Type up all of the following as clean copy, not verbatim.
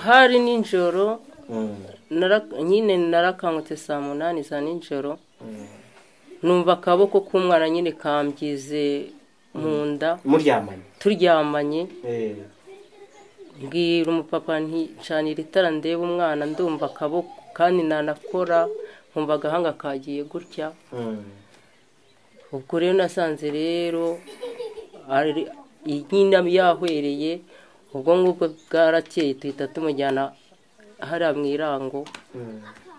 Hari nijoro nyine narakangutse saa 8 za nijoro, numva akaboko k'umwana nyine kambyize mu nda. Muryamanye? Turyamanye. Mbwira umupapa nti ncanira itara ndebe umwana, ndumva akaboko kandi nanakora nkumva agahanga kagiye gutya. Ubwo rero nasanze rero nyina yahwereye, ubwo ngubwo bwarakeye tuhita tumujyana hariya mu Irango,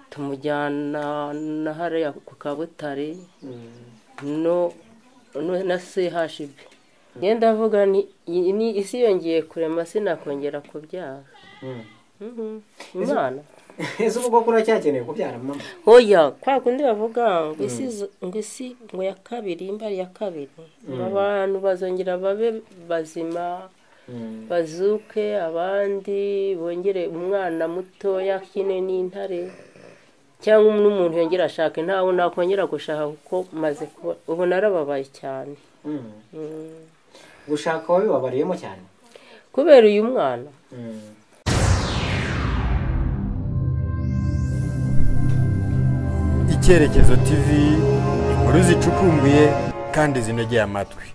tumujyana na hariya ku Kabutare no na CHB. Ngenda avuga ni isi yongeye kurema sinakongera kubyara. Imana ese ubwo kuri cyakeneye kubyara mama? Oya, kwa kundi bavuga ngo isi ngo isi ngo ya kabiri imbari ya kabiri, abantu bazongera babe bazima, bazuke abandi bongere umwana muto yakine n'intare, cyangwa n'umuntu yongera ashaka, ntawe nakongera gushaka kuko maze ubu narababaye cyane. Gushaka wabibabariyemo cyane kubera uyu mwana. Icyerekezo TV, inkuru zicukumbuye kandi zinogeye amatwi.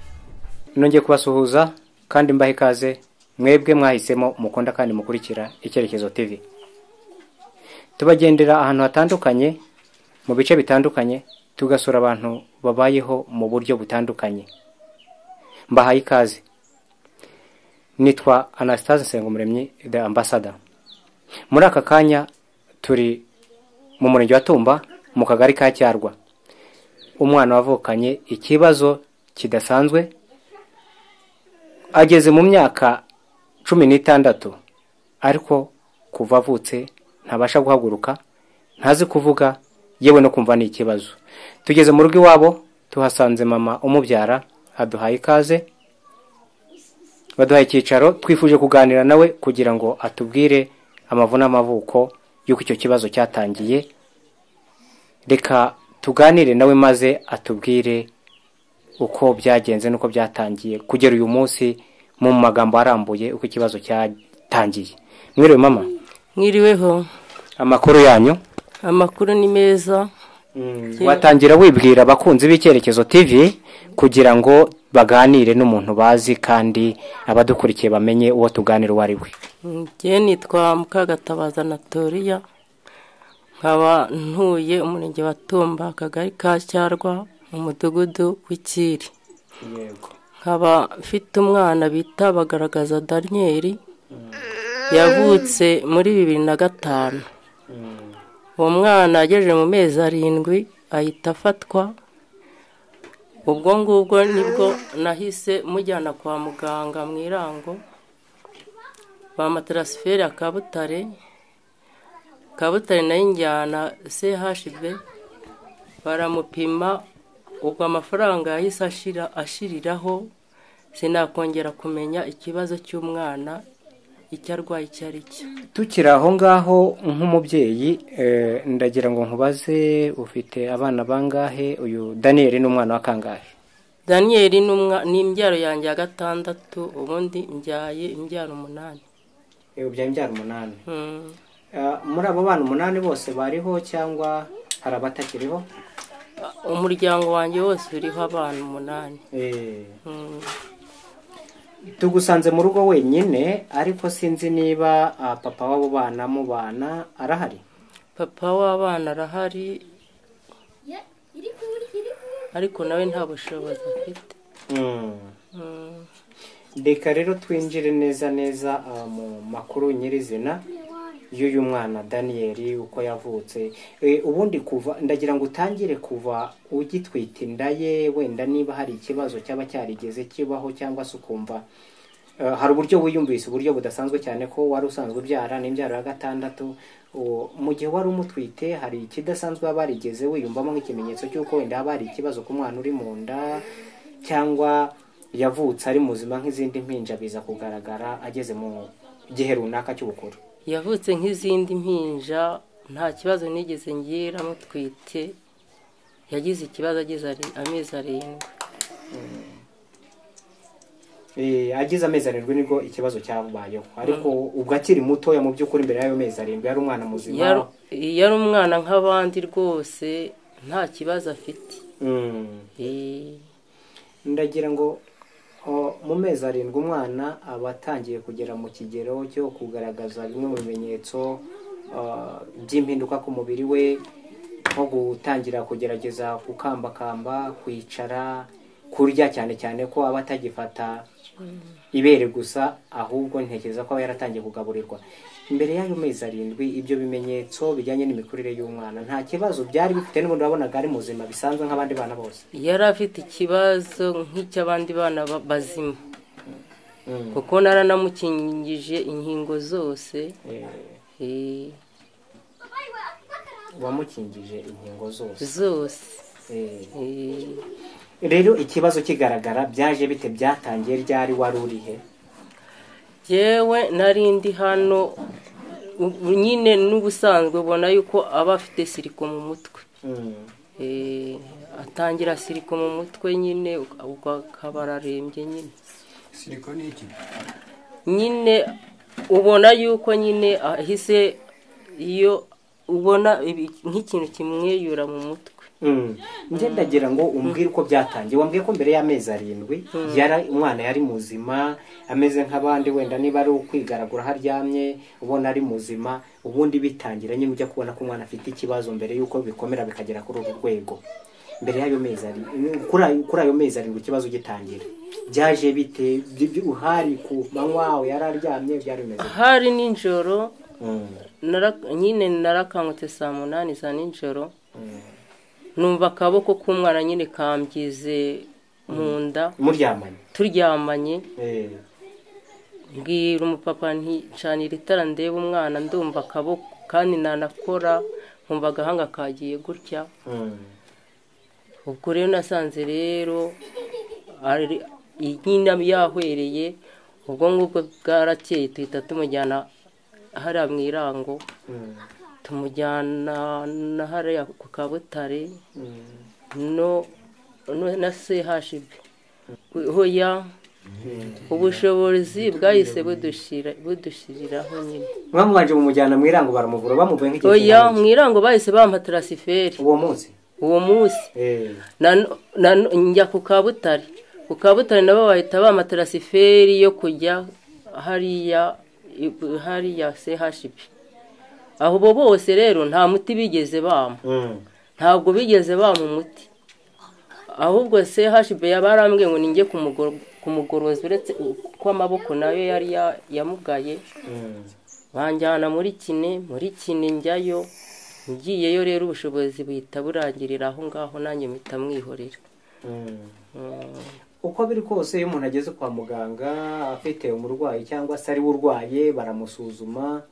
Nongeye kubasuhuza kandi mbahe ikaze mwebwe mwahisemo mukunda kandi mukurikira Icyerekezo TV. Tubagendera ahantu hatandukanye mu bice bitandukanye, tugasura abantu babayeho mu buryo butandukanye. Mbahaye ikaze. Nitwa Anastase Nsengumuremyi, the ambassador. Muri aka kanya turi mu murenge wa Tumba mu kagari ka Cyarwa. Umwana wavukanye ikibazo kidasanzwe, ageze mu myaka 16, ariko kuva avutse ntabasha guhaguruka, ntazi kuvuga, yewe no kumva ni ikibazo. Tugeze mu rugo iwabo tuhasanze mama umubyara, aduhaye ikaze, baduhaye icyicaro. Twifuje kuganira nawe kugira ngo atubwire amavu n'amavuko y'uko icyo kibazo cyatangiye. Reka tuganire nawe maze atubwire uko byagenze nuko byatangiye kugera uyu munsi mu magambo arambuye uko ikibazo cyatangiye. Mwiriwe mama? Mwiriweho. Amakuru yanyu? Amakuru ni meza. Watangira wibwira abakunzi b'Icyerekezo TV kugira ngo baganire n'umuntu bazi kandi abadukurikiye bamenye uwo tuganira uwo ari we. Njye nitwa Mukagatabaza Natoriya, nkaba ntuye umurenge wa Tumba, akagari ka Cyarwa, mu mudugudu w'Ikiri. Yego. Nkaba mfite umwana bita Bagaragaza Daniel, yavutse muri 2005. Uwo mwana agejeje mu mezi 7 ahita afatwa. Ubwo ngubwo nibwo nahise mujyana kwa muganga mu Irango, bampa transfert ya Kabutare. Kabutare nayo njyana CHB, baramupima. Ubwo amafaranga yahise ashiriraho, sinakongera kumenya ikibazo cy'umwana icyo arwaye icyo ari cyo. Tukiri aho ngaho nk'umubyeyi, ndagira ngo nkubaze, ufite abana bangahe? Uyu Daniel ni umwana wa kangahe? Daniel ni imbyaro yanjye ya 6, ubundi mbyaye imbyaro 8. Ubyaye imbyaro 8. Muri abo bana 8 bose bariho cyangwa hari abatakiriho? Umuryango wanjye wose uriho abana 8. Tugusanze mu rugo wenyine, ariko sinzi niba papa w'abo bana mubana arahari. Papa w'abana arahari, ariko nawe nta bushobozi afite. Reka rero twinjire neza neza mu makuru nyirizina y'uyu mwana Daniel, uko yavutse. Ubundi kuva, ndagira ngo utangire kuva ugitwita inda ye, wenda niba hari ikibazo cyaba cyarigeze kibaho, cyangwa se ukumva hari uburyo wiyumvise uburyo budasanzwe cyane ko wari usanzwe ubyara n'imbyaro ya 6. Mu gihe wari umutwite hari ikidasanzwe waba warigeze wiyumvamo nk'ikimenyetso cy'uko wenda haba hari ikibazo ku mwana uri mu nda, cyangwa yavutse ari muzima nk'izindi mpinja biza kugaragara ageze mu gihe runaka cy'ubukuru? Yavutse nk'izindi mpinja, nta kibazo nigeze ngira mutwite. Yagize ikibazo ageze amezi 7. Agize amezi 7 nibwo ikibazo cyabayeho, ariko ubwo akiri mutoya mu by'ukuri mbere y'ayo mezi 7 yari umwana muzima. Yari umwana nk'abandi rwose, nta kibazo afite. Ndagira ngo mu mezi 7 umwana aba atangiye kugera mu kigero cyo kugaragaza bimwe mu bimenyetso by'impinduka ku mubiri we, nko gutangira kugerageza gukambakamba, kwicara, kurya, cyane cyane ko aba atagifata ibere gusa, ahubwo ntekereza ko aba yaratangiye kugaburirwa. Mbere y'ayo mezi 7 ibyo bimenyetso bijyanye n'imikurire y'umwana nta kibazo byari bifite, n'ubundi wabonaga ari muzima bisanzwe nk'abandi bana bose. Yari afite ikibazo nk'icy'abandi bana bazima, kuko naranamukingije inkingo zose. Wamukingije inkingo zose? Zose. Rero ikibazo kigaragara byaje bite, byatangiye ryari, wari urihe? Yewe nari ndi hano nyine, n'ubusanzwe ubona yuko aba afite siriko mu mutwe. Atangira siriko mu mutwe nyine, akaba ararembye nyine. Siriko ni iki? Nyine ubona yuko nyine ahise, iyo ubona nk'ikintu kimweyura mu mutwe. Njye ndagira ngo umbwire uko byatangiye. Wambwiye ko mbere y'amezi 7 yari umwana yari muzima, ameze nk'abandi, wenda niba ari ukwigaragura haryamye ubona ari muzima. Ubundi bitangira nyine ujya kubona ko umwana afite ikibazo mbere y'uko bikomera bikagera kuri uru rwego. Mbere y'ayo mezi 7, kuri ayo mezi 7 ikibazo gitangira byaje bite? Uhari ku manywa yari aryamye, byari bimeze hari nijoro? Nyine narakangutse saa 8 za nijoro, numva akaboko k'umwana nyine kambyize mu nda. Muryamanye? Turyamanye. Mbwira umupapa nti ncanira itara ndebe umwana, ndumva akaboko kandi nanakora nkumva agahanga kagiye gutya. Ubwo rero nasanze rero nyine yahwereye, ubwo ngubwo bwarakeye tuhita tumujyana hariya mu Irango, tumujyana na hariya ku Kabutare no na CHB. Hoya ubushobozi bwahise budushiriraho nyine. Mwamubanje mumujyana mu Irango baramuvura, bamuvuye nk'igihe? Oya, mu Irango bahise bampa transfert uwo munsi. Uwo munsi njya ku Kabutare, ku Kabutare nabo bahita bampa transfert yo kujya hariya CHB. Aho bo bose rero nta muti bigeze bampa, ntabwo bigeze bampa umuti, ahubwo CHB yabarambwiye ngo ninjye kumugoroza, uretse ko amaboko nayo yari yamugaye. Banjyana muri kine, njyayo, ngiyeyo rero ubushobozi buhita burangirira aho ngaho, nanjye mpita mwihorera. Uko biri kose iyo umuntu ageze kwa muganga afite umurwayi cyangwa se ari we urwaye, baramusuzuma,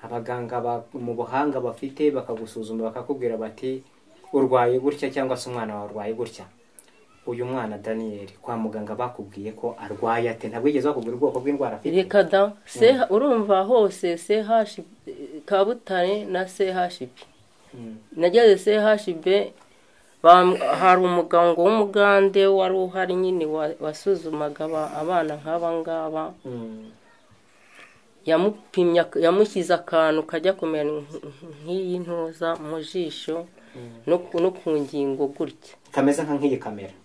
abaganga mu buhanga bafite bakagusuzuma bakakubwira bati urwaye gutya cyangwa se umwana wawe arwaye gutya. Uyu mwana Daniel kwa muganga bakubwiye ko arwaye ate? Ntabwo yigeze bakubwira ubwoko bw'indwara afite? Reka da, urumva hose CH Kabutare na CHB. Nageze CHB, hari umuganga w'umugande wari uhari nyine wasuzumaga abana nk'aba ngaba. Yamupimye, yamushyize akantu kajya kumera nk'iyi ntuza mu jisho no ku ngingo gutya, kameze nk'iyi kamera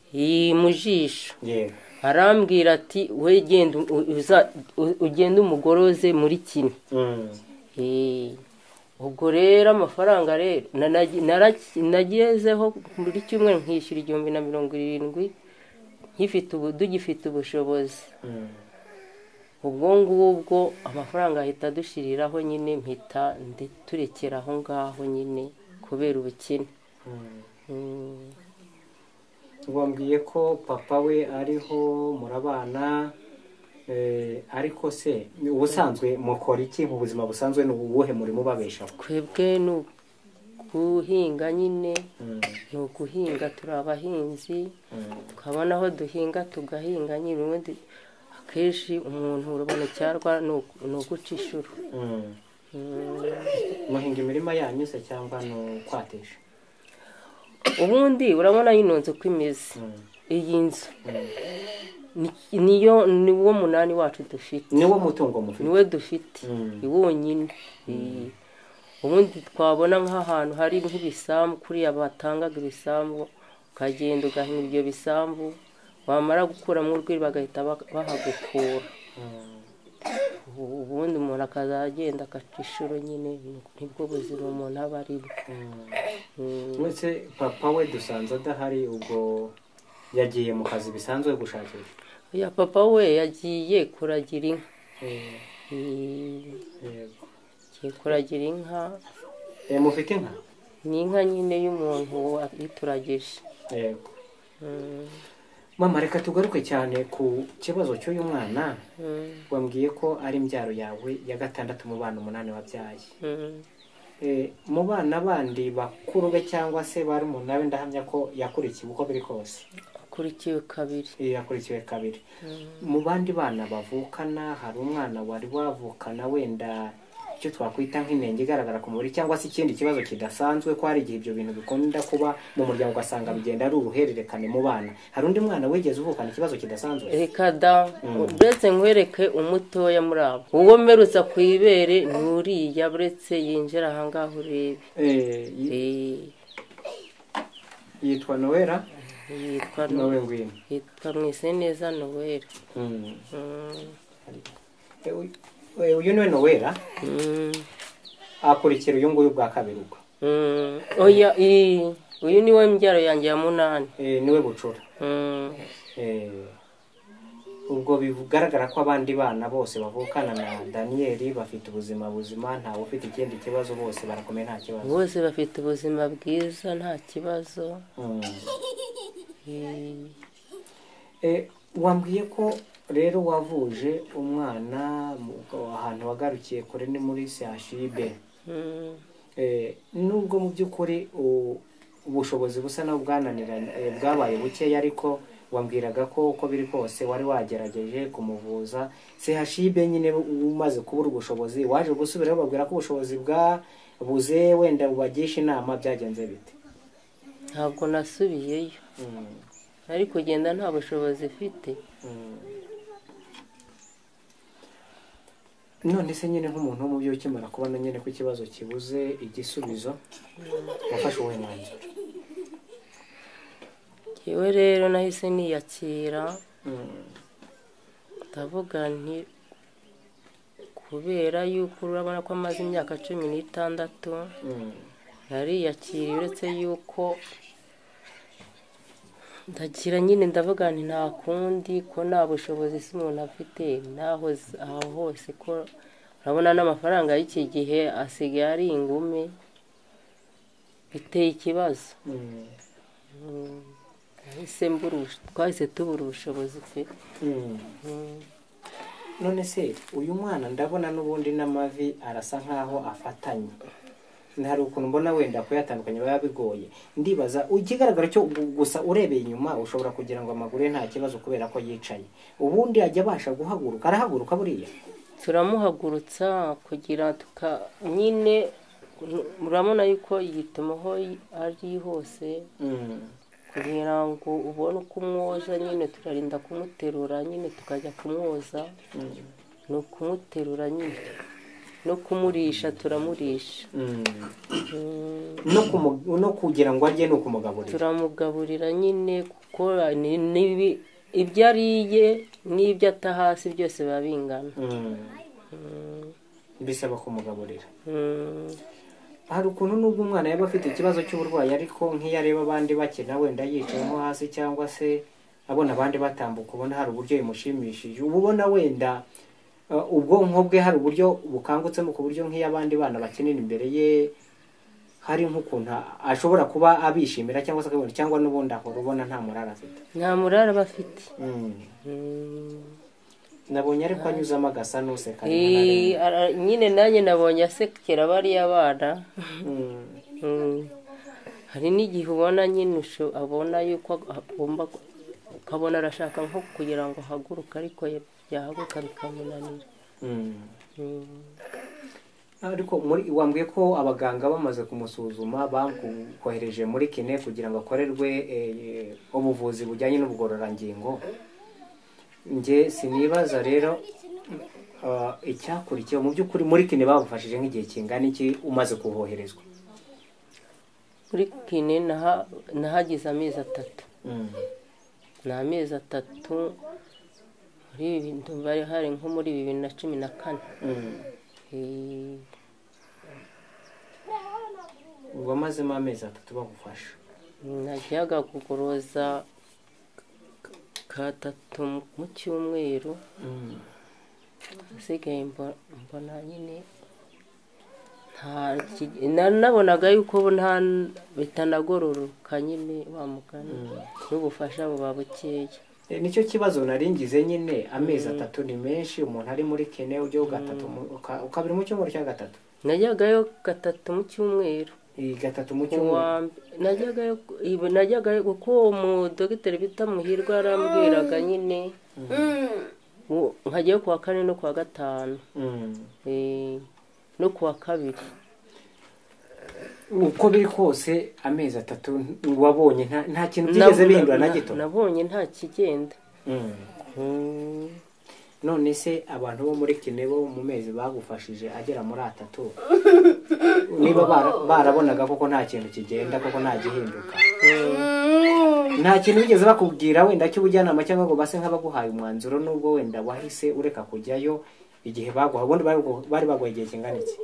iyi mu jisho. Arambwira ati we genda ugende umugoroze muri kine. Ubwo rero amafaranga rero nagezeho muri cyumweru nkishyura 1070, nkifite tugifite ubushobozi. Ubwo ngubwo amafaranga ahita adushiriraho nyine, mpita turekera aho ngaho nyine kubera ubukene. Wambwiye ko papa we ariho murabana, ariko se ubusanzwe mukora iki mu buzima busanzwe? Ni ubuhe murimo ubabeshaho? Twebwe ni guhinga nyine, ni uguhinga, turi abahinzi, tukabona aho duhinga tugahinga nyine. Ubundi akenshi umuntu urabona icyarwa ni uguca inshuro. Muhinga imirima yanyu se cyangwa ni ukwatisha? Ubundi urabona ino nzu uko imeze, iyi nzu Niyo niwo munani wacu dufite, niwo mutungo mufite, niwe dufite wonyine. Ubundi twabona nk'ahantu hari nk'ibisambu, kuriya batangaga ibisambu, ukagenda ugahinga ibyo bisambu, wamara gukuramo urwiri bagahita bahagukura. Ubundi umuntu akazagenda agaca inshuro nyine, nibwo buzima umuntu aba arimo. Uretse papa we dusanze adahari, ubwo yagiye mu kazi bisanzwe gushakisha. Ya papa we yagiye kuragira inka. Yagiye kuragira inka. Mufite inka? Ni inka nyine y'umuntu yituragije. Yego. Mama, reka tugaruke cyane ku kibazo cy'uyu mwana. Wambwiye ko ari imbyaro yawe ya 6 mu bana 8 wabyaye. Mu bana bandi bakuru be cyangwa se barumuna be, ndahamya ko yakurikiwe uko biri kose. Akurikiwe kabiri. Yakurikiwe kabiri. Mu bandi bana bavukana, hari umwana wari wavukana wenda icyo twakwita nk'inenge igaragara ku mubiri cyangwa se ikindi kibazo kidasanzwe, ko hari igihe ibyo bintu bikunda kuba mu muryango ugasanga bigenda ari uruhererekane mu bana. Hari undi mwana wigeze uvukana ikibazo kidasanzwe? Reka da, uretse nkwereke umutoya muri abo, uwo mperutsa ku ibere nturiya, uretse yinjira aha ngaha urebe. Yitwa Noella? Yitwa Noella Ngwino. Yitwa Mwiseneza Noella. Uyu niwe Noella? Akurikira uyu nguyu bwa kabiri ubwo. Oya, uyu niwe mbyaro yanjye ya 8. Niwe bucura. Ubwo bigaragara ko abandi bana bose bavukana na Daniel bafite ubuzima buzima, ntawe ufite ikindi kibazo, bose barakomeye nta kibazo. Bose bafite ubuzima bwiza nta kibazo. Wambwiye ko rero wavuje umwana ahantu wagarukiye kure ni muri CHUB. Nubwo mu by'ukuri ubushobozi busa na bwananiranye bwabaye buke, ariko wambwiraga ko uko biri kose wari wagerageje kumuvuza. CHUB nyine umaze kubura ubushobozi waje gusubiraho babwira ko ubushobozi bwabuze, wenda ubagisha inama, byagenze bite? Ntabwo nasubiyeyo. Ari kugenda nta bushobozi mfite. None se nyine nk'umuntu w'umubyeyi ukimara kubona nyine ko ikibazo kibuze igisubizo, wafashe uwuhe mwanzuro? Yewe rero nahise niyakira, ndavuga nti kubera yuko urabona ko amaze imyaka 16, nariyakiriye, uretse yuko ndagira nyine ndavuga nti nta kundi, ko nta bushobozi se umuntu afite naho aho hose, ko urabona n'amafaranga y'iki gihe asigaye ari ingume, biteye ikibazo. Twahise tubura ubushobozi pe. None se uyu mwana ndabona n'ubundi n'amavi arasa nkaho afatanye, hari ukuntu mbona wenda kuyatandukanya biba bigoye. Ndibaza ikigaragara cyo gusa urebeye inyuma ushobora kugira ngo amaguru ye nta kibazo kubera ko yicaye, ubundi ajya abasha guhaguruka? Arahaguruka buriya? Turamuhagurutsa kugira tuka nyine, murabona yuko yitumaho ari hose, kugira ngo ubone uko umwoza nyine, turarinda kumuterura nyine tukajya kumwoza, ni ukumuterura nyine no kumurisha turamurisha. No kugira ngo arye ni ukumugaburira. Turamugaburira nyine, kuko ibyo ariye n'ibyo ata hasi byose biba bingana. Bisaba kumugaburira. Hari ukuntu nubwo umwana yaba afite ikibazo cy'uburwayi, ariko nk'iyo areba abandi bakina wenda yicayemo hasi cyangwa se abona abandi batambuka, ubona hari uburyo bimushimishije, uba ubona wenda ubwonko bwe hari uburyo bukangutsemo, ku buryo nk'iyo abandi bana bakinira imbere ye hari nk'ukuntu ashobora kuba abishimira cyangwa se akabona, cyangwa n'ubundi ahora ubona nta murara afite. Nta murara aba afite. Nabonye ariko anyuzamo agasa n'useka. Nyine nanjye nabonye asekera bariya bana. Hari n'igihe ubona nyine abona yuko agomba, ukabona arashaka nko kugira ngo ahaguruke, ariko yahaguruka bikamunanira. Ariko wambwiye ko abaganga bamaze kumusuzuma bakohereje muri kine kugira ngo akorerwe ubuvuzi bujyanye n'ubugororangingo. Njye sinibaza rero icyakurikiye mu by'ukuri. Muri kine bagufashije nk'igihe kingana iki umaze kuhoherezwa? Muri kine nahagize amezi 3. Ni amezi 3 muri ibi bari hari nko muri 2014. Wamazemo amezi 3 bagufasha? Najyaga kugoroza gatatu mu cyumweru. Asigaye mbona nyine nabonaga yuko nta bitanagororoka nyine wa mugani, n'ubufasha buba bukeya. Nicyo kibazo naringize nyine. Amezi 3 ni menshi umuntu ari muri kene, ujyaho gatatu ukabiri mu cyumweru cya gatatu. Najyagayo 3 mu cyumweru. 3 mu cyumweru. Najyagayo kuko umudogiteri bita Muhirwa yarambwiraga nyine nkajyayo kuwa 4 no kuwa 5 no kuwa 2. Uko biri kose amezi 3 wabonye nta kintu byigeze bihindura na gito? Nabonye nta kigenda. None se abantu bo muri kine bo mu mezi bagufashije agera muri 3, niba barabonaga koko nta kintu kigenda, koko nta gihinduka, nta kintu bigeze bakubwira wenda cy'ubujyanama cyangwa ngo base nk'abaguhaye umwanzuro, nubwo wenda wahise ureka kujyayo igihe baguha, ubundi bari baguha igihe kingana iki?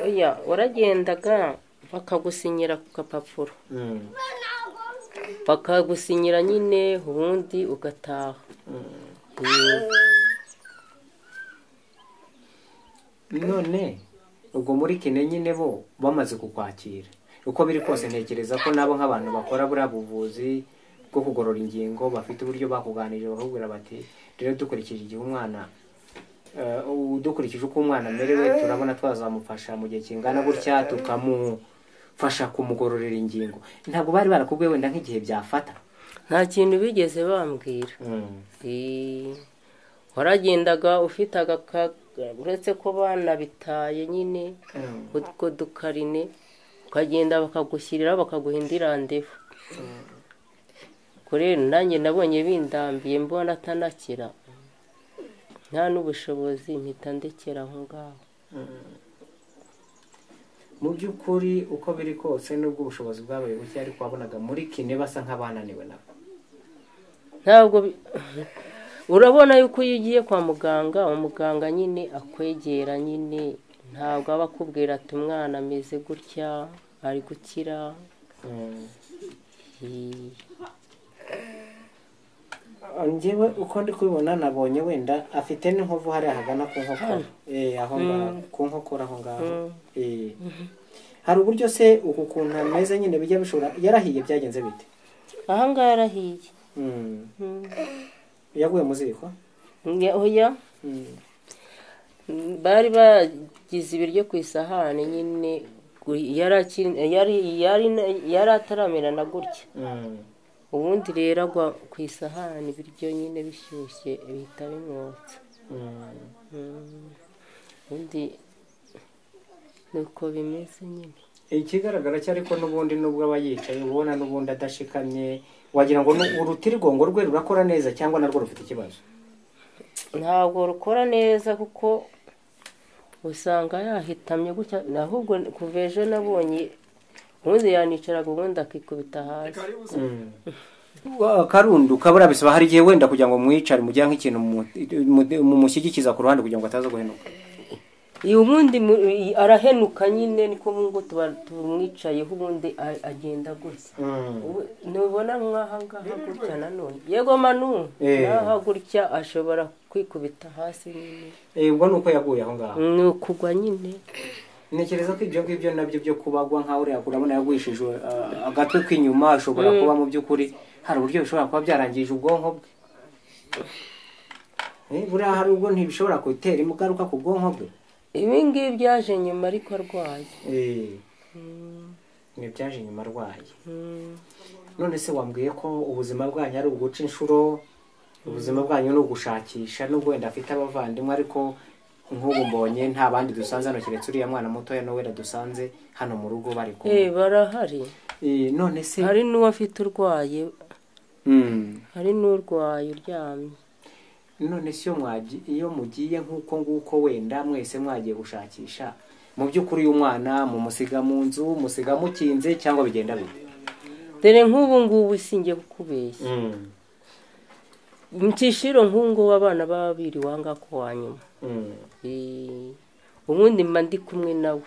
Oya, waragendaga bakagusinyira ku gapapuro, bakagusinyira nyine ubundi ugataha. None ubwo muri kine nyine bo bamaze kukwakira, uko biri kose ntekereza ko nabo nk'abantu bakora buriya buvuzi bwo kugorora ingingo bafite uburyo bakuganirije bakakubwira bati rero dukurikije igihe umwana dukurikije uko umwana amerewe turabona twazamufasha mu gihe kingana gutya, tukamufasha kumugororera ingingo. Ntabwo bari barakubwiye wenda nk'igihe byafata? Nta kintu bigeze bambwira. Waragendaga ufite uretse ko banabitaye nyine utwo dukarine, ukagenda bakagushyirira bakaguha indi randevu. Kuri nanjye nabonye bindambiye mbona atanakira, nta n'ubushobozi, mpita ndekera aho ngaho. Mu by'ukuri uko biri kose nubwo ubushobozi bwabaye buke, ariko wabonaga muri kine basa nk'abananiwe nabo. Ntabwo urabona yuko iyo ugiye kwa muganga, umuganga nyine akwegera nyine, ntabwo aba akubwira ati umwana ameze gutya ari gukira. Njyewe uko ndi kubibona nabonye wenda afite n'inkovu hariya hagana ku nkokora, aho ngaho ku nkokora aho ngaho. Hari uburyo se uku kuntu ameze nyine bijya bishobora, yarahiye byagenze bite? Aha ngaha yarahiye. Yaguye mu ziko? Oya, bari bagize ibiryo ku isahani nyine, yari ataramerana gutya. Ubundi rero agwa ku isahani ibiryo nyine bishyushye bihita bimwotsa. Ubundi nuko bimeze nyine. Ikigaragara cyo ariko n'ubundi nubwo aba yicaye ubona n'ubundi adashikamye, wagira ngo urutirigongo rwe rurakora neza cyangwa narwo rufite ikibazo? Ntabwo rukora neza kuko usanga yahitamye gutya, ahubwo kuva ejo nabonye ubundi yanicaraga ubundi akikubita hasi. Karundu kabura bisaba hari igihe wenda kugira ngo mwicare mujya nk'ikintu mumushyigikiza ku ruhande kugira ngo ataza guhenuka. Ubundi arahenuka nyine, niko ngo tumwicayeho ubundi agenda gutya. Ntubona nk'aha ngaha gutya nanone, yego manu n'aha gutya ashobora kwikubita hasi nyine. Ubwo ni uko yaguye aho ngaho? Ni ukugwa nyine. Ntekereza ko ibyo ngibyo nabyo byo kubagwa nkaho uriya urabona yagwishije agatwe k'inyuma, ashobora kuba mu by'ukuri hari uburyo bishobora kuba byarangije ubwonko bwe. Buriya hari ubwo ntibishobora gutera ingaruka ku bwonko bwe. Ibi ngibi byaje nyuma ariko arwaye. Ibi byaje nyuma arwaye. None se wambwiye ko ubuzima bwanyu ari uguca inshuro, ubuzima bwanyu ni ugushakisha, nubwo wenda afite abavandimwe ariko nk'ubu mbonye nta bandi dusanze hano keretse uriya mwana mutoya nawe dusanze hano mu rugo bari kumwe. Barahari. None se hari n'uwo afite urwaye? Hari n'urwaye uryamye. None se iyo mugiye nk'uko nguko wenda mwese mwagiye gushakisha, mu by'ukuri uyu mwana mumusiga mu nzu, musiga mukinze cyangwa bigenda bite? Dore nk'ubu ngubu singiye kukubeshya, Mcishiro nk'ubu ngubu abana baba biriwe aha ngaha ku wa nyuma. Ubundi mba ndi kumwe nawe.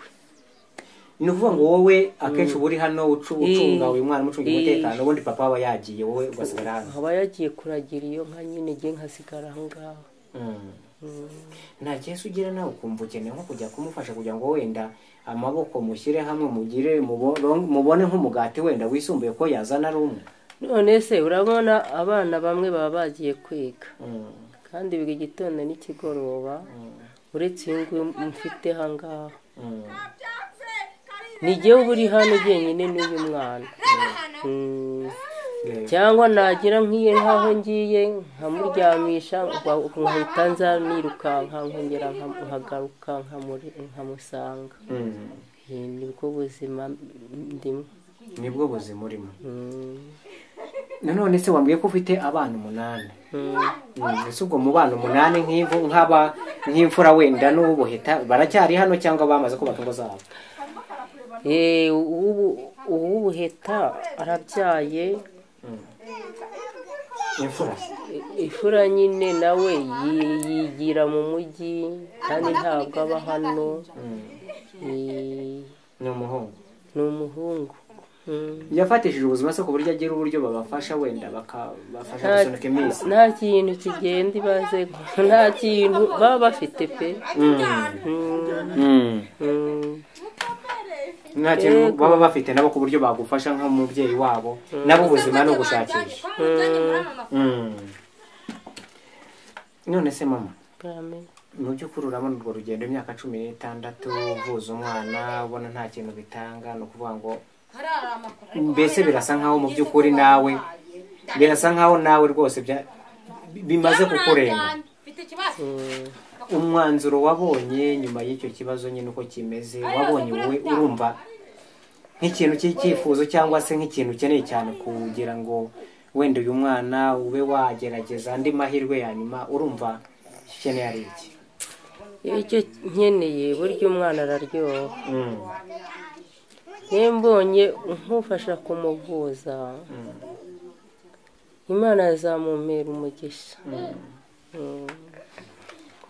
Ni ukuvuga ngo wowe akenshi uba uri hano ucunga uyu mwana, umucunga umutekano, ubundi papa aba yagiye, wowe ugasigara hano. Aba yagiye kuragira iyo nka nyine, ngiye nkasigara aho ngaho. Nta kibazo ugira nawe ukumva ukeneye nko kujya kumufasha kugira ngo wenda amaboko mushyire hamwe, mugire mubone nk'umugati wenda wisumbuye ko yazana ari umwe? None se urabona abana bamwe baba bagiye kwiga, kandi biga igitondo n'ikigoroba, uretse uyu nguyu mfite aha ngaha. Ni jyewe uba uri hano jyenyine n'uyu mwana. Cyangwa nagira nk'iyo nkaho ngiye nkamuryamisha, nkahita nza nirukanka, nkongera nkagaruka nkamusanga. Nibwo buzima ndimo. Nibwo buzima urimo. Nanone se wambwiye ko ufite abana 8. Ese ubwo mu bana 8 nk'imfura wenda n'ubuheta baracyari hano cyangwa bamaze kubaka ingo zabo? Ubuheta arabyaye. Imfura nyine nawe yigira mu mujyi kandi ntabwo aba hano. Ni umuhungu. Ni umuhungu. Yafatishije ubuzima se ku buryo agira uburyo babafasha wenda bakabafasha gusunika iminsi? Nta kintu kigenda ibaze, nta kintu baba bafite pe. Nta kintu baba bafite nabo ku buryo bagufasha nk'umubyeyi wabo, nabo ubuzima no gushakisha. None se mama, mu by'ukuri urabona urwo rugendo imyaka 16 uvuza umwana ubona nta kintu bitanga, ni ukuvuga ngo mbese birasa nkaho mu by'ukuri nawe, birasa nkaho nawe rwose bimaze kukurenga. Umwanzuro wabonye nyuma y'icyo kibazo nyine uko kimeze, wabonye wowe urumva nk'ikintu cy'icyifuzo cyangwa se nk'ikintu ukeneye cyane kugira ngo wenda uyu mwana ube wagerageza andi mahirwe ya nyuma, urumva ukeneye ari iki? Icyo nkeneye, burya umwana araryoha. Niba mbonye nkufasha kumuvuza, Imana yazamumpera umugisha.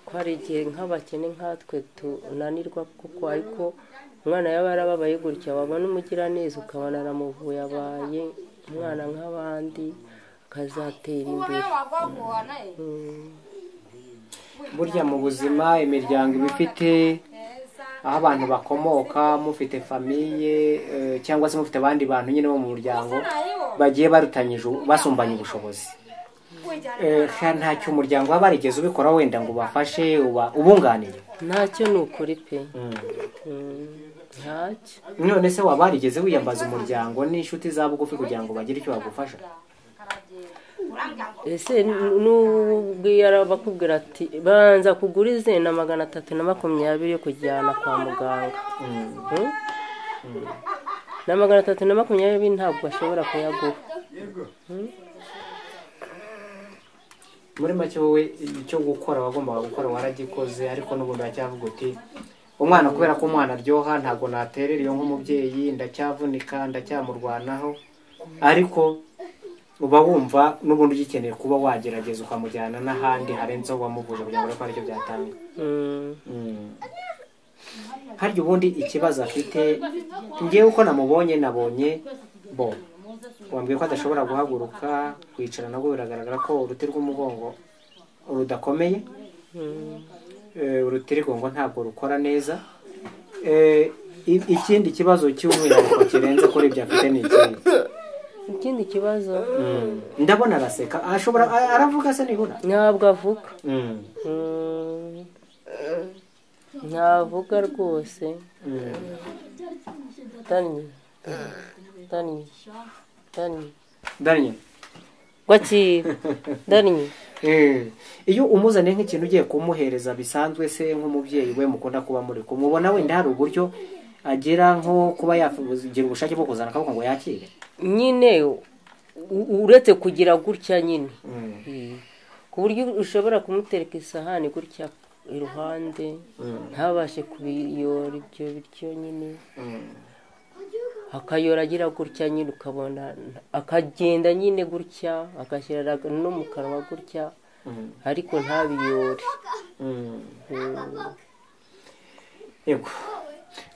Kuko hari igihe nk'abakene nkatwe tunanirwa kuko, ariko umwana yaba yarababaye gutya, wabona umugiraneza ukabona aramuvuye, abaye umwana nk'abandi, akazatera imbere. Burya mu buzima imiryango iba ifite aho abantu bakomoka, mufite famiye cyangwa se mufite abandi bantu nyine bo mu muryango bagiye barutanyije basumbanya ubushobozi. Ntacyo umuryango waba warigeze ubikora wenda ngo ubafashe ubunganire? Ntacyo ni ukuri pe. Ntacyo. None se waba warigeze wiyambaza umuryango n'inshuti za bugufi kugira ngo bagire icyo bagufasha? Ese n'ubwo yarabakubwira ati banza kugura izina 320 yo kujyana kwa muganga, na 320 ntabwo ashobora kuyaguha. Muri make wowe icyo gukora wagombaga gukora waragikoze, ariko n'ubundi uracyavuga uti umwana kubera ko umwana aryoha ntabwo naterera iyo nk'umubyeyi, ndacyavunika, ndacyamurwanaho, ariko uba wumva n'ubundi ugikeneye kuba wagerageza ukamujyana n'ahandi harenze aho wamuvuje kugira ngo urebe ko aricyo byatanga. Harya ubundi ikibazo afite, ngewe uko namubonye nabonye bo wambwiye ko adashobora guhaguruka, kwicara nabwo biragaragara ko uruti rw'umugongo rudakomeye, urutirigongo ntabwo rukora neza. Ikindi kibazo cy'umwihariko kirenze kuri ibyo afite ni ikindi. Ikindi kibazo ndabona araseka, ashobora aravuga se nibura? Ntabwo avuga. Ntavuga rwose. Dani Gwaki Dani. Iyo umuzaniye nk'ikintu ugiye kumuhereza bisanzwe se nk'umubyeyi we mukunda kuba muri kumubona, wenda hari uburyo agira nko kuba yagira ubushake bwo kuzana akaboko ngo yakire nyine, uretse kugira gutya nyine. Ku buryo ushobora kumutereka isahani gutya iruhande, ntabashe kubiyora ibyo biryo nyine. Akayora agira gutya nyine, ukabona akagenda nyine gutya, agashyira no mu kanwa gutya, ariko ntabiyore. Yego,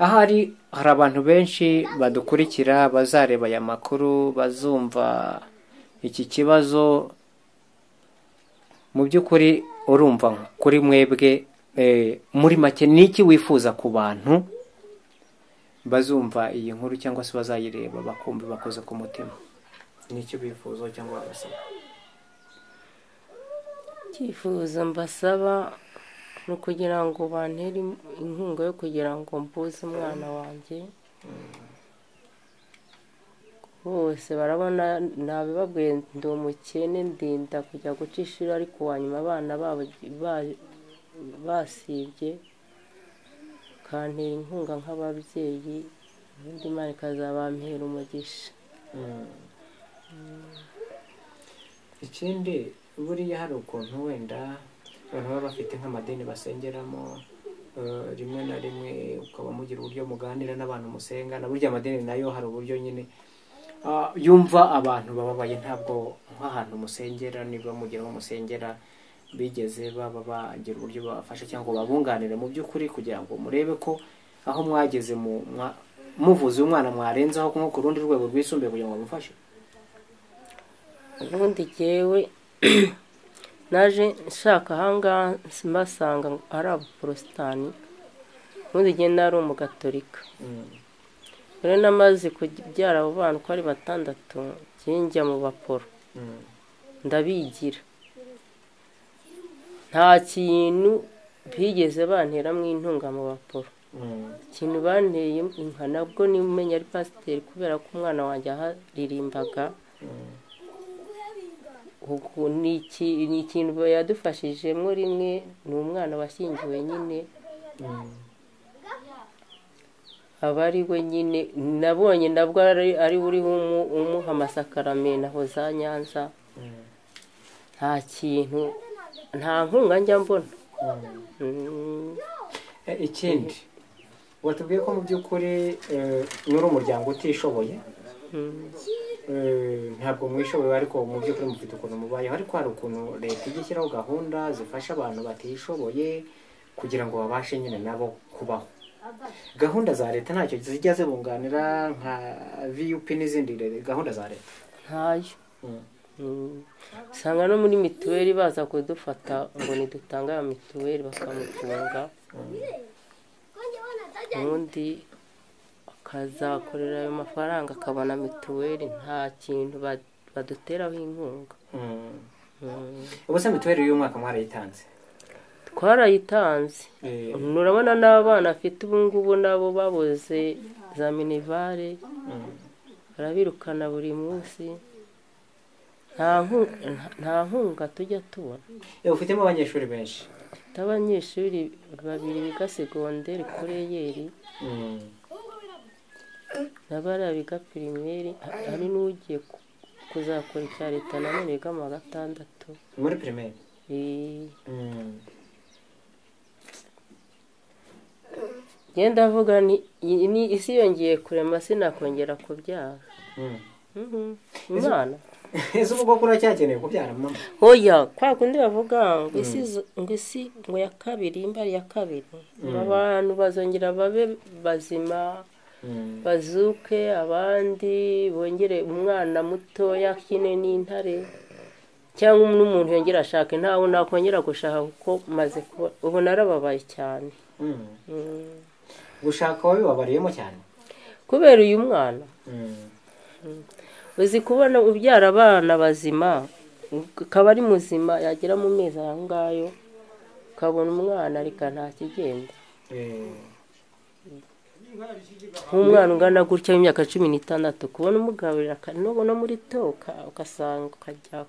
ahari hari abantu benshi badukurikira bazareba aya makuru, bazumva iki kibazo. Mu by'ukuri urumva kuri mwebwe, muri make ni iki wifuza ku bantu bazumva iyi nkuru cyangwa se bazayireba bakumva bakoze ku mutima? Ni iki bifuza cyangwa babasaba? Icyifuzo mbasaba ni ukugira ngo bantere inkunga yo kugira ngo mbuze umwana wanjye. Bose barabona nabibabwiye, ndi umukene, ndinda kujya guca ishuri, ariko wanyuma abana babo basibye, kantera inkunga nk'ababyeyi, ubundi Imana ikazabampera umugisha. Ikindi buriya hari ukuntu wenda abantu baba bafite nk'amadini basengeramo, rimwe na rimwe ukaba mugira uburyo muganira n'abantu musenga, na burya amadini nayo hari uburyo nyine yumva abantu bababaye. Ntabwo nk'ahantu musengera, niba mugira aho musengera, bigeze baba bagira uburyo babafasha cyangwa babunganire mu by'ukuri, kugira ngo murebe ko aho mwageze muvuze umwana mwarenzaho nko ku rundi rwego rwisumbuye kugira ngo bamufashe? Ubundi jyewe naje nshaka ahangaha mbasanga ari abaporositani, ubundi jye nari umugatolika. Rero namaze kubyara abo bana uko ari batandatu, njya mu baporo ndabigira, nta kintu bigeze banteramo intunga mu baporo. Ikintu banteye inka nabwo nimenya ari pasiteri, kubera ko umwana wanjye aharirimbaga. Ni ikintu yadufashijemo rimwe, ni umwana washyingiwe nyine, aba ari we nyine nabonye nabwo ari uriho umuha amasakaramentu aho za Nyanza. Nta kintu, nta nkunga njya mbona. Ikindi watubwiye ko mu by'ukuri muri umuryango utishoboye, ntabwo mwishoboye, ariko mu by'ukuri mufite ukuntu mubayeho, ariko hari ukuntu leta ijya ishyiraho gahunda zifasha abantu batishoboye kugira ngo babashe nyine nabo kubaho. Gahunda za leta ntacyo zijya zibunganira nka VUP n'izindi gahunda za leta? Ntayo. Usanga no muri mituweli baza kudufata ngo ntidutange ya mituweli, bakamufunga, ubundi akazakorera ayo mafaranga akabona mituweli. Nta kintu baduteraho inkunga. Ubuse mituweli y'uyu mwaka mwarayitanze? Twarayitanze. Urabona n'abana afite ubu ngubu nabo babuze za minivare, barabirukana buri munsi. Nta nkunga tujya tubona. Ufitemo abanyeshuri benshi? Mfite abanyeshuri babiri biga segonderi kureyeri, n'abariya biga pirimeri, hari n'ugiye kuzakora icya leta nanone biga mu wa gatandatu muri pirimeri. Ngenda avuga ni isi yongeye kurema sinakongera kubyara. Imana ese ubwo ko uracyakeneye kubyara mama? Oya, kwa kundi bavuga ngo isi ngo ya kabiri, imbari ya kabiri, abantu bazongera babe bazima, bazuke, abandi bongere umwana mutoya akine n'intare, cyangwa n'umuntu yongera ashake. Ntawe nakongera gushaka kuko maze kuba ubu narababaye cyane. Gushaka wabibabariyemo cyane kubera uyu mwana. Uzi kubona ubyara abana bazima, akaba ari muzima, yagera mu mezi ayo ngayo ukabona umwana ariko nta kigenda. Nk'umwana ungana gutya w'imyaka 16, kubona umugaburira no muri toka ugasanga ukajya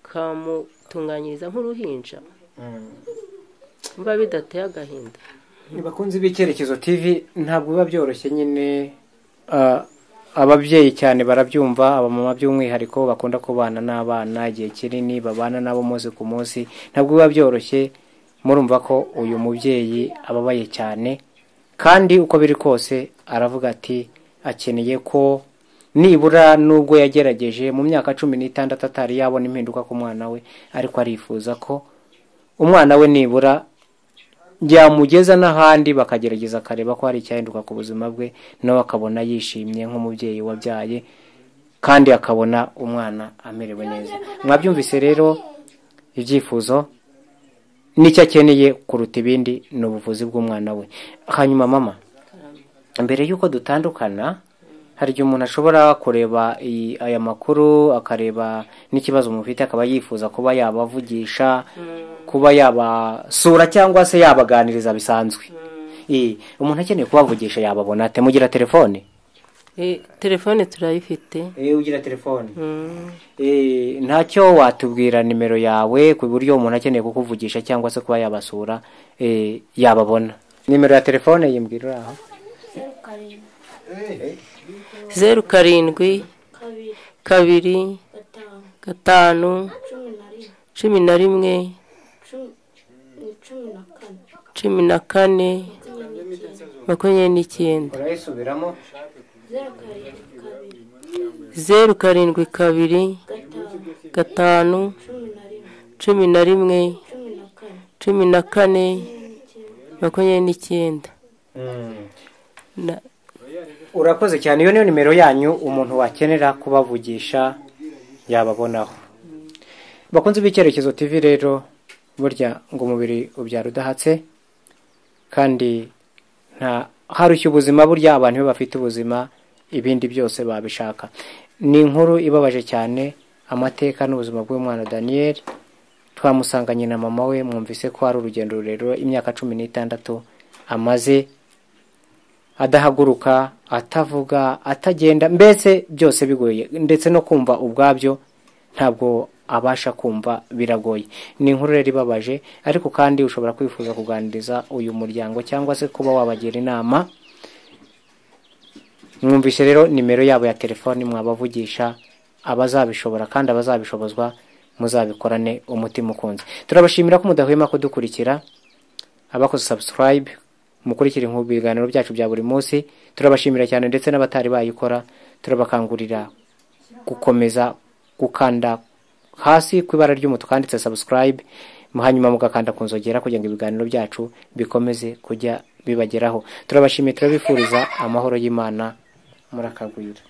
ukamutunganyiriza nk'uruhinja, biba bidateye agahinda. Bakunzi b'Icyerekezo TV, ntabwo biba byoroshye nyine. Ababyeyi cyane barabyumva, abamama by'umwihariko bakunda kubana n'abana igihe kinini, babana nabo umunsi ku munsi, ntabwo biba byoroshye. Murumva ko uyu mubyeyi ababaye cyane, kandi uko biri kose aravuga ati akeneye ko nibura nubwo yagerageje mu myaka 16 atari yabona impinduka ku mwana we, ariko arifuza ko umwana we nibura yamugeza n'ahandi bakagerageza akareba ko hari icyahinduka ku buzima bwe, nawe akabona yishimye nk'umubyeyi wabyaye, kandi akabona umwana amerewe neza. Mwabyumvise rero, ibyifuzo n'icyo akeneye kuruta ibindi ni ubuvuzi bw'umwana we. Hanyuma mama, mbere y'uko dutandukana, hari igihe umuntu ashobora kureba aya makuru, akareba n'ikibazo mufite, akaba yifuza kuba yabavugisha, kuba yabasura cyangwa se yabaganiriza bisanzwe. Umuntu akeneye kubavugisha yababona ate? Mugira telefone? Telefone turayifite. Ugira telefone? Ntacyo watubwira nimero yawe ku buryo umuntu akeneye kukuvugisha cyangwa se kuba yabasura yababona? Nimero ya telefone yimbwira uri aho. 0 7 2 5 11 14 29. Urayisubiramo? 0 7 2 5 11 14 29. Urakoze cyane. Iyo niyo nimero yanyu, umuntu wakenera kubavugisha yababonaho. Bakunze b'Icyerekezo TV rero, burya ngo umubiri ubyara udahatse, kandi nta harushya ubuzima. Burya abantu iyo bafite ubuzima ibindi byose babishaka. Ni inkuru ibabaje cyane, amateka n'ubuzima bw'umwana Daniel. Twamusanganye na mama we, mwumvise ko ari urugendo rurerure, imyaka 16 amaze adahaguruka, atavuga, atagenda, mbese byose bigoye, ndetse no kumva ubwabyo ntabwo abasha kumva, biragoye. Ni inkuru rero ibabaje, ariko kandi ushobora kwifuza kuganiriza uyu muryango cyangwa se kuba wabagira inama. Mwumvise rero nimero yabo ya telefoni, mwabavugisha abazabishobora, kandi abazabishobozwa muzabikorane umutima ukunze. Turabashimira ko mudahwema kudukurikira, abakoze subscribe mukurikira inkuru ibiganiro byacu bya buri munsi, turabashimira cyane, ndetse n'abatari bayikora turabakangurira gukomeza gukanda hasi ku ibara ry'umutuku handitse subscribe, hanyuma mugakanda ku nzogera kugira ngo ibiganiro byacu bikomeze kujya bibageraho. Turabashimiye, turabifuriza amahoro y'Imana, murakagwira.